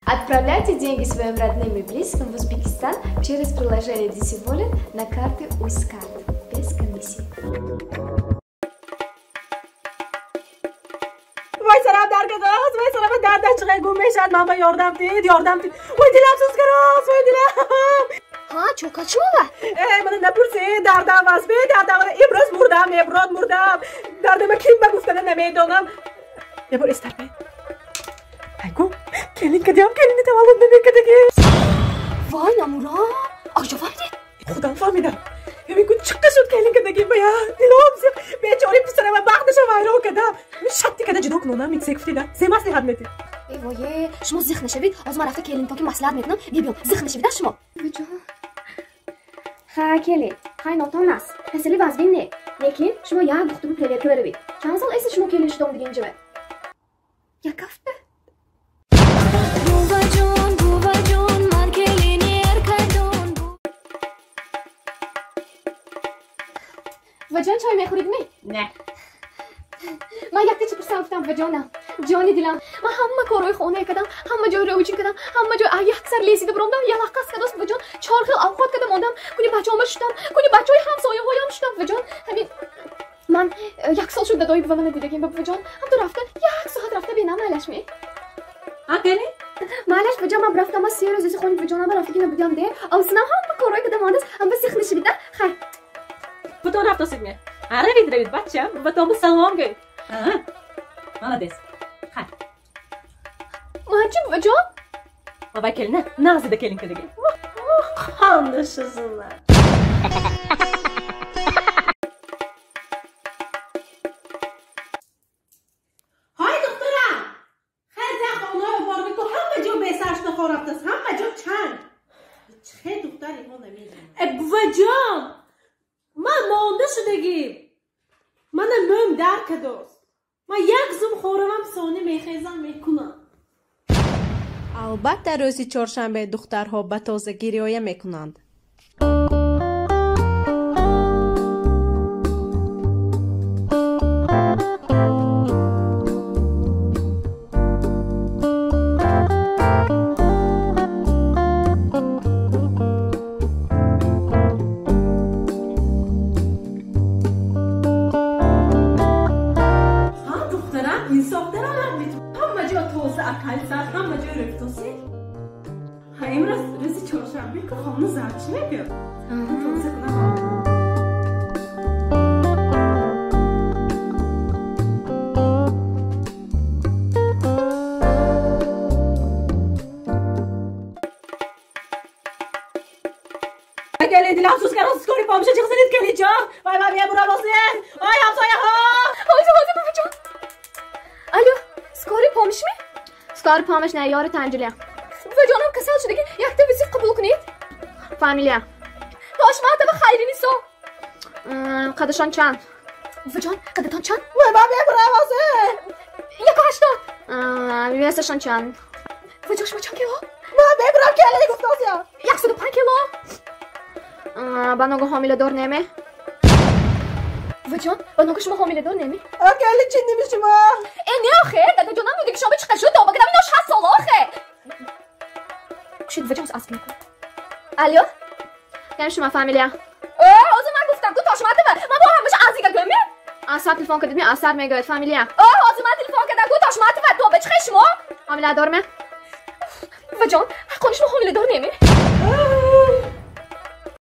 Отправляйте деньги своим родным и близким в Узбекистан через приложение DC Wallet на карты Uzcard без комиссии. Вай сарам дар кадост, вай сарам дарда чиқай гум мешад, ман ба ёрдам дид, ёрдам дид. Вай дилам сӯз карост, вай дилам. Ҳа, чокат шумо? Э, мана напурсед, дардам аст, бе дардам. Имрӯз мурдам, эброд мурдам. Дардама ким ба гуфтана намедонам. Ебор истарбе. Айгу, келин кадиам, келини таваллуд намекадаги. Вай, намура, акҷо фаҳмидед? Худам фаҳмидам. Ҳамин кун чиққа шуд келин кадаги бая. Дилом зиқ, бечори писарама бахташа вайрон кадам. Шатти када ҷудо кунонам, ит се гуфтида. Се маслиҳат метид. Э, вое, шумо зиқ нашавед. Ҳозир ман рафта келинтон ки маслиҳат мекунам, мебиём. Зиқ нашавед, шумо. Ҷон. Ха, келин, хай нотон аст. Касали вазбин не. Лекин шумо як духтуру проверка баравед. Чанд сол эси шумо келин шудом дига инҷа? Як ҳафта. Буваҷон, буваҷон, ман келини эркадон. Буваҷон, чой мехӯред ми? Не. Ман якта чи пурсам гуфтам, буваҷонам. Ҷони дилам, ман ҳама корҳои хона кардам, ҳама ҷой рӯчин кардам, ҳама ҷой як сар лесида биромдам, ялаққас кардост, буваҷон, чор хел авқот кардам, мондам, куни бачаҳома шудам, куни бачаҳои ҳамсояҳоям шудам, буваҷон. Ҳамин ман як сол шуд дадои бува мана дидагим, буваҷон. Ҳамто рафта, як соат рафта бинам майлаш ми? А, келин? Майлаш, буваҷон, ман рафтам, ман се рӯз эси хони буваҷонам рафтагӣ набудам, де. Овсинам ҳама корҳое кардам, мондас, ҳама сих нашавида. Хай. Бутон рафтосид ме? А, равид, равид, бачам, буватон салом гӯй. А, молодец. Хай. Ман чи, буваҷон? Бабай келина, нағзида келин кадаги. Қандашизина. Ҳай, духтарам! Хай, хонаҳо борги ку ҳама ҷо бесаршта хорафтаст, ҳама ҷо чанг. Чӣ духтар иҳо намедонам. Э, буваҷон! Ман монда шудагим. Мана мӯм дар кадост. Ман як зум хоравам, сони мехезам мекунам. Албатта, рӯзи чоршанбе духтарҳо ба тозагӣ риоя мекунанд. Ҳа, духтарам, инсоф даралам бит. Ҳама ҷо тоза акалсар, ҳама ҷо рӯфтосӣ. Ҳа, имрӯз рӯзи чоршанбе ку хона зарчи мебиёд. Тоза кунам. Келин, дилам сӯз кард, скори помша чиқсинид, келинҷон. Вай, вай, мебурам осин. Вай, ҳамсояҳо. Ҳозир, ҳозир, буваҷон. Алло, скори помиш ми? Скори помиш не, ёри танҷилия. Буваҷонам касал шудаги, якта визит қабул кунед. Фамилия. Тошматова Хайринисо. Қадашон чанд? Буваҷон, қадатон чанд? Вай, ман мебурам осин. 1.80. Весашон чанд? Буваҷон, шумо чанд кило? Ман мебурам, келин, гуфтосиям. 105 кило. Ба ногоҳ ҳомиладор неме? Буваҷон, ба ногоҳ шумо ҳомиладор неме? А, келин, чи ними шумо? Э, не охе, дадаҷонам буди ки шумо чиқа шуд, тоба кадам ино 60 сол охе. Кушед, буваҷон, асп мекунад. Алло? Кам шумо фамилия? Э, ҳозир ман гуфтам ку Тошматова, ман бо ҳамаша азига гӯме? Асар телефон кардед, ми Асар мегӯяд фамилия. Э, ҳозир ман телефон кардам ку Тошматова, тоба чиқа шумо? Ҳомиладор ме? Буваҷон, ҳаққони шумо ҳомиладор неме?